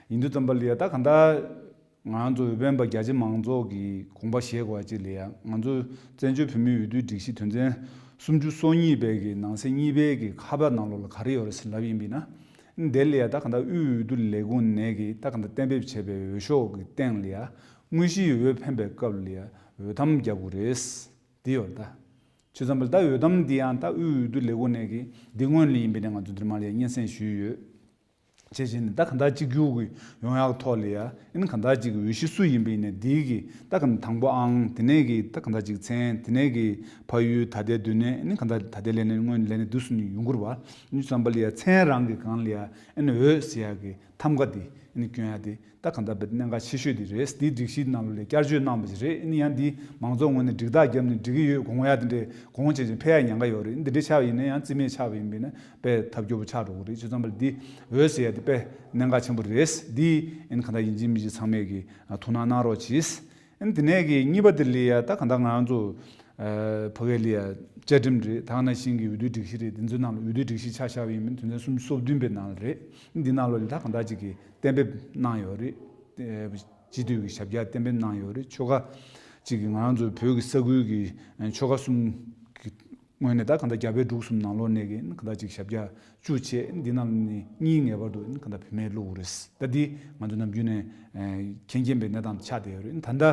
ཡིན་དུས་ཙམ་པ་ལ་ཡ་ད་ག་འདྲ། ང་ཚོ་འོས་འཕེན་པ་རྒྱ་ཆེ་མང་ཚོགས་ཀྱིས་དགོངས་པ་བཞེས་དགོས་པ་ཅིག་ལ་ཡ། ང་ཚོ་བཙན་བྱོལ་བོད་མིའི་འོས་བསྡུའི་སྒྲིག་གཞི་དོན་ཚན་སུམ་ཅུ་སོ་གཉིས་པའི་གི་ནང་གསེས་གཉིས་པའི་གི་ཁ་པར་ནང་ལོགས་ལ་ག་རེ་ཡོད་རེད་ཟེར་ལབ་ཡིན་པས་ན། འདི་ལ་ཡ་ད་ག་འདྲ་དབུས་འོས་བསྡུ་ལས་ཁུངས་ནས་གི་ད་ག་འདྲ་གཏན་འབེབས་བྱས་པའི་འོས་ཤོག་གི་སྟེང་ལ་ཡ་དངོས་གཞིའི་འོས་འཕེན་པའི་སྐབས་ལ་ཡ་འོས་ཐམ་རྒྱག་དགོས་རེད། འདི་ཡོད་རེད་ད། བྱས་ཙང་པ་ལ་ད་འོས་ཐམ་འདི་ཡང་ད་དབུས་འོས་བསྡུ་ལས་ཁུངས་ནས་གི་འདི་སྔོན་ལ་ཡིན་པས་ན་ང་ཚོ་འདིར་མ་ལ་ཡ་སྙན་སེང་ཞུས་ཡོད། བྱས་བྱས་ནས་ད་གང་ལྟར་གཅིག་གྱུར་གྱི་ཡོང་ཡག་ཐོག་ལ་ཡ། ཨ་ནི་གང་ལྟར་གཅིག་གི་འོས་གཞི་སུ་ཡིན་པ་ཡིན་ནའི་འདིའི་གི་ད་གང་དང་པོ་ཨང་། དེ་ནས་གི་ད་གང་ལྟར་གཅིག་མཚན། དེ་ནས་གི་ཕ་ཡུལ་ད་ལྟའི་སྡོད་གནས། ཨ་ནི་གང་ལྟར་ད་ལྟའི་ལས་གནས་སྔོན་ལས་གནས་འདི་སུ་ནས་ཡོང་གི་རེད་བ། ཨ་ནི་བསམ་པ་ལ་ཡ་མཚན་རང་གི་སྒང་ལ་ཡ་ཨ་ནི་འོས་ཟེར་ཡག་གི་ཐམ་ག་དེ་ཨ་ནི་སྐྱོན་ཡག་དེ་ད་གང་ལྟར་དཔེ་གནད་འགག་ཆེ་ཤོས་དེ་རེད། འདིའི་སྒྲིག་གཞིའི་ནང་ལོགས་ལ་བསྐྱར་བཅོས་གནང་བ་ཞིག་རེད། ཨ་ནི་ཡང་འདི་མང་ཚོགས་ངོས་ནས་འགྲིག་རྟགས་བརྒྱབ་ནས་འགྲིག་གི་ཡོད་དགོངས་ཡག་དེ་འདྲས་དགོངས་བྱས་ཅིང་འཕེན་ཡག་ཉེན་ཁ་ཡོད་རེད། འདི་འདྲས་ཆགས་པ་ཡིན་ན་ཡང་རྩིས་མེད་ཆགས་པ་ཡིན་པས་ན། དཔེ་ཐབས་སྐྱོ་པོ་ཆགས་འགྲོ་གི་རེད། བྱས་ཙང་པ་ལ་འདི་འོས་ཟེར་ཡ་འདི་དཔེ་གནད་འགག་ཆེན་པོ་རེད། འདི་ཨ་ནི་གང་ལྟར་ཡིན་གཅིག་མིན་གཅིག་ཚང་མས་ཀྱི་ཐུགས་སྣང་གནང་རོགས་གྱིས། ཨ་ནི་དེ་ནས་ཀྱི་གཉིས་པ་དེ་ལ་ཡ་ད་གང་ལྟར་ང་རང་ཚོ་ཕ་གི་ལ་ཡ་བཅའ་ཁྲིམས་རེད། ད་ག་ནང་བཞིན་གྱི་འོས་བསྡུའི་སྒྲིག་གཞི་རེད། འདི་ཚོའི་ནང་ལ་འོས་བསྡུའི་སྒྲིག་གཞི་ཆ་བཞག་པ་ཡིན་མིན་དོན་ཚན་སུམ་ཅུ་སོ་བདུན་པའི་ནང་ལ་རེད། འདི་ནང་ལོགས་ལ་ད་གང་ལྟར་ཅིག་གི་གཏན་འབེབས་གནང་ཡོད་རེད། སྤྱི་འཐུས་ཀྱི་ཞབས་བཀྱག་གཏན་འབེབས་གནང་ཡོད་རེད། ཆོལ་ཁ་གཅིག་གི་ང་རང་ཚོའི་བོད་ཀྱི་ས་ཁུལ་གྱི་ཆོལ་ཁ་གསུམ་གྱི་ངོས་ནས་ད་གང་ལྟར་རྒྱ་བལ་འབྲུག་གསུམ་ནང་ལོགས་ནས་ཀྱི་གང་ལྟར་ཅིག་ཞབས་བཀྱག་བཅུ་བྱས། འདི་ནང་ནས་གཉིས་ངེས་པར་དུ་གང་ལྟར་བུད་མེད་བླུགས་རེད། ད་འདི་ང་ཚོ་ནམ་རྒྱུན་ནས་མཁྱེན་མཁྱེན་པའི་གནས་སྟངས་ཆགས་བསྡད་ཡོད་རེད། ད་ལྟ་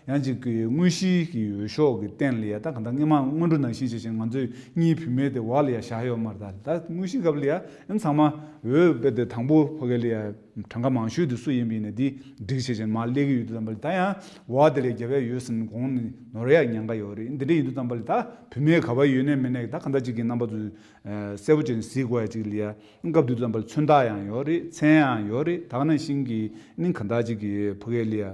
ཡང་ཅིག་གི་དངོས་གཞིའི་གི་འོས་ཤོག་གི་སྟེང་ལ་ཡ་ད་གང་ལྟར་སྔོན་མ་སྔོན་འགྲོ་ནང་བཞིན་བྱས་ཤིང་ང་ཚོས་གཉིས་བུད་མེད་དེ་འོག་ལ་ཡ་བཞག་ཡོད་མ་རེད། ད་ད་དངོས་གཞིའི་སྐབས་ལ་ཡ་ཚང་མ་འོས་དཔེ་དེ་དང་པོ་ཕ་གི་ལ་ཡ། གྲངས་ཀ་མང་ཤོས་དེ་སུ་ཡིན་པ་ཡིན་ན་འདི་སྒྲིག་བྱས་ཅན་མར་སླེབས་ཀྱི་ཡོད་དུས་ཙམ་པ་ལ་ད་ཡང་འོག་དེ་ལས་རྒྱབ་ཡ་ཡོད་ཟིན་གོང་ནས་ནོར་ཡ་ཉེན་ཁ་ཡོད་རེད། འདི་འདྲ་ཡིན་དུས་ཙམ་པ་ལ་ད་བུད་མེད་ག་པར་ཡོད་ནས་མེད་ནས་ད་གང་ལྟར་ཅིག་གི་རྣམ་པ་ཚོ་གསལ་པོ་བྱས་ནས་གཟིགས་དགོས་ཡ་ཅིག་ལ་ཡ་སྐབས་དུས་ཙམ་པ་ལ་མཚོན་རྟགས་ཡང་ཡོད་རེད། མཚན་ཡང་ཡོད་རེད། ད་ག་ནང་བཞིན་གྱི་ནི་གང་ལྟར་ཅིག་གི་ཕ་གི་ལ་ཡ།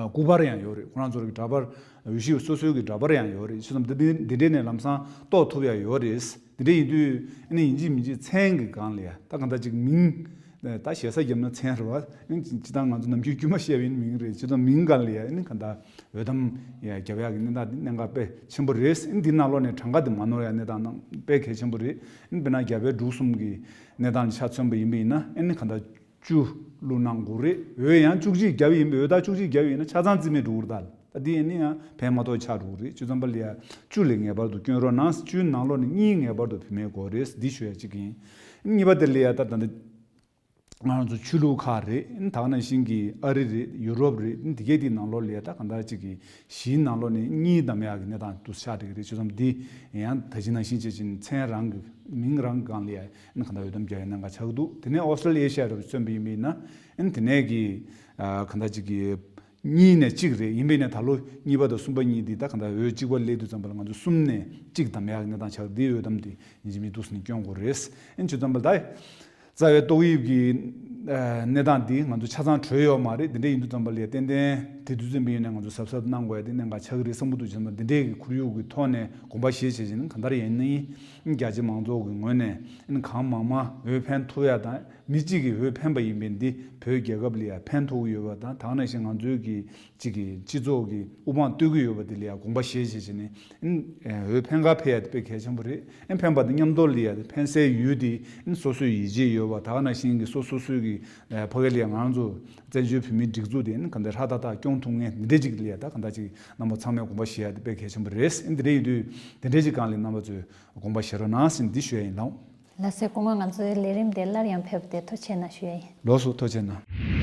སྐུ་པར་ཡང་ཡོད་རེད། ཁོ་རང་ཚོ་གི་འདྲ་པར་འོས་གཞི་སོ་སོའི་གི་འདྲ་པར་ཡང་ཡོད་རེད། བྱས་ཙང་འདི་འདི་འདྲས་ནས་ལམ་སང་རྟོགས་ཐུབ་ཡ་ཡོད་རེད། འདི་འདྲས་ཡིན་དུས་ཨ་ནི་ཡིན་གཅིག་མིན་གཅིག་མཚན་གི་སྒང་ལ་ཡ་ད་གང་ལྟར་ཅིག་མིང་ད་ཞེ་ས་བརྒྱབ་ན་མཚན་རེད་བ། ཨ་ནི་སྤྱིར་བཏང་ང་ཚོ་ནམ་རྒྱུན་དཀྱུས་མ་བཤད་པའི་མིང་རེད། བྱས་ཙང་མིང་སྒང་ལ་ཡ་ཨ་ནི་གང་ལྟར་འོས་ཐམ་ཡ་རྒྱབ་ཡ་གི་གནས་སྟངས་འདི་གནད་འགག་དཔེ་ཆེན་པོ་རེད། ཨ་ནི་འདི་ནང་ལོགས་ནས་གྲངས་ཀ་འདི་མ་ནོར་ཡ་གནས་སྟངས་དཔེ་གལ་ཆེན་པོ་རེད། ཨ་ནི་དཔེར་ན་རྒྱ་བལ་འབྲུག་གསུམ་གི་གནས་སྟངས་ལ་ཆ་མཚོན་པ་ཡིན་པ་ཡིན་ན་ཨ་ནི་གང་ལྟར། བཅུ་བླུགས་གནང་དགོས་རེད། འོས་ཡང་བཅུ་གཅིག་བརྒྱབ་ཡིན་པས་འོས་ཐག་བཅུ་གཅིག་བརྒྱབ་ཡིན་ན་ཆ་ཚང་རྩིས་མེད་འགྲོ་གི་རེད་ད། ད་འདི་ཡིན་ན་ཡང་ཕན་མ་ཐོགས་ཆགས་འགྲོ་གི་རེད། བྱས་ཙང་པ་ལ་ཡ་བཅུ་ལས་ངེས་པར་དུ་སྐྱོན་རོགས་གནང་། བཅུའི་ནང་ལོགས་ནས་གཉིས་ངེས་པར་དུ་བུད་མེད་དགོས་རེད། འདི་ཞུ་ཡ་གཅིག་ཡིན། གཉིས་པ་དེ་ལ་ཡ་ད་ད་འདི་ང་རང་ཚོ་ཆོས་ལུགས་ཁག་རེད། ད་ག་ནང་བཞིན་གྱི་ཨ་རི་རེད། ཡུ་རོབ་རེད། འདི་གས་དེའི་ནང་ལོགས་ལ་ཡ་ད་གང་ལྟར་གཅིག་གི་གཞིའི་ནང་ལོགས་ནས་གཉིས་བདམས་ཡག་གི་གནས་སྟངས་འདུག་ཆགས་འགྲིག་གི་རེད། བྱས་ཙང་འདི་ཡང་ད་ཅི་ནང་བཞིན་བྱས་ཅིང་མཚན་རང་གི་མིང་རང་གི་སྒང་ལ་ཡ་ཨ་ནི་གང་ལྟར་འོས་འདེམས་རྒྱག་ཡ་གནད་འགག་ཆགས་ཀྱི་འདུག་དེ་ནས་ཨོ་སི་ཀྲི་ལི་ཡ་ཤ་རུ་མཚོན་པ་ཡིན་པ་ཡིན་ན་ཨ་ནི་དེ་ནས་ཀྱི་ཨ་གང་ལྟར་ཅིག་གི་གཉིས་ནས་གཅིག་རེད། ཡིན་པ་ཡིན་ན་ད་ལོ་གཉིས་པ་དང་གསུམ་པ་གཉིས་འདི་ད་གང་ལྟར་འོས་གཅིག་པ་སླེབས་དུས་ཙམ་པ་ལ་ང་ཚོ་གསུམ་ནས་གཅིག་བདམས་ཡག་གི་གནས་སྟངས་ཆགས། འདིའི་འོས་འདེམས་འདི་ཡིན་གཅིག་མིན་གཅིག་འདུག་སེ་ནས་སྐྱོན་དགོས་རེད། ཨ་ནི་བྱས་ཙང་པ་ལ་ད། རྩ་བའི་ཏོག་དབྱིབས་ཀྱི་ཨ་གནས་སྟངས་འདི་ང་ཚོ་ཆ་ཚང་གྲོལ་ཡོད་མ་རེད། འདི་འདྲ་ཡིན་དུས་ཙམ་པ་ལ་ཏན་ཏན་དེ་དུས་ཙམ་པའི་ཡུན་ནས་ང་ཚོ་གཟབ་གཟབ་གནང་དགོས་ཡ་དེ་གནད་འགག་ཆགས་ཀྱི་རེད་བསམ་གྱི་འདུག་བྱས་ཙང་འདི་འདྲའི་གི་ཁོར་ཡུག་གི་ཐོག་ནས་དགོངས་པ་བཞེས་བྱས་བྱས་ནས་གང་ལྟར་ཡིན་ན་ཡིན། རྒྱ་ཆེ་མང་ཚོགས་ཀྱི་ངོས་ནས་གང་མང་མང་འོས་འཕེན་ཐུབ་ཡ་དང་། མི་གཅིག་གིས་འོས་འཕེན་པ་ཡིན་པས་འདི་བོད་རྒྱལ་ཁབ་ལ་ཡང་ཕན་ཐོགས་ཀྱི་ཡོད་པ་དང་། ད་ག་ནང་བཞིན་ང་ཚོའི་གི་གཅིག་གི་སྤྱི་ཚོགས་ཀྱི་དབུ་འཕང་བསྟོད་ཀྱི་ཡོད་པ་དེ་ལ་ཡང་དགོངས་པ་བཞེས་བྱས་བྱས་ནས། ཨིན་འོས་འཕེན་ག་ཕེབས་ཡ་དེ་དཔེ་གལ་ཆེན་པོ་རེད། ཨིན་འཕེན་པ་དང་མཉམ་དུ་ལ་ཡང་འཕེན་སའི་ཡུལ་དེ་ཨིན་སོ་སོའི་ཡིད་ཆེས་ཡོད་པ། ད་ག་ནང་བཞིན་གྱི་སོ་སོ་སོའི་གི་ཕ་གི་ལ་ཡང་ང་རང་ཚོ་བཙན་བྱོལ་བོད་མིའི་སྒྲིག་འཛུགས་དེ་ཨིན་ག་འདྲ་ཧྲ་ཏག་ཏག་སྐྱོང་ཐུབ་མཁན་འདི་འདྲ་ཅིག་ལ་ཡང་ད་ག་འདྲ་ཅིག་རྣམ་པ་ཚང་མས་དགོངས་པ་བཞེས་ཡ་དེ་དཔེ་གལ་ཆེན་པོ་རེད། ཨིན་དེ་འདྲ་ཡིན་དུས་དེ་འདྲ་ཅིག་སྒང་ལ་རྣམ་པ་ཚོས་དགོངས་པ་བཞེས་རོགས་གནང་ཟེར་འདི་ཞུ་ཡ་ཡིན་ལགས། ལགས་སེ། སྐུ་ངོ་ང་ཚོའི་ལས་རིམ་དེ་སླར་ཡང་ཕེབས་ཏེ་ཐུགས་རྗེ་གནང་ཞུ་ཡ་ཡིན། ལགས་སོ། ཐུགས་རྗེ་གནང་།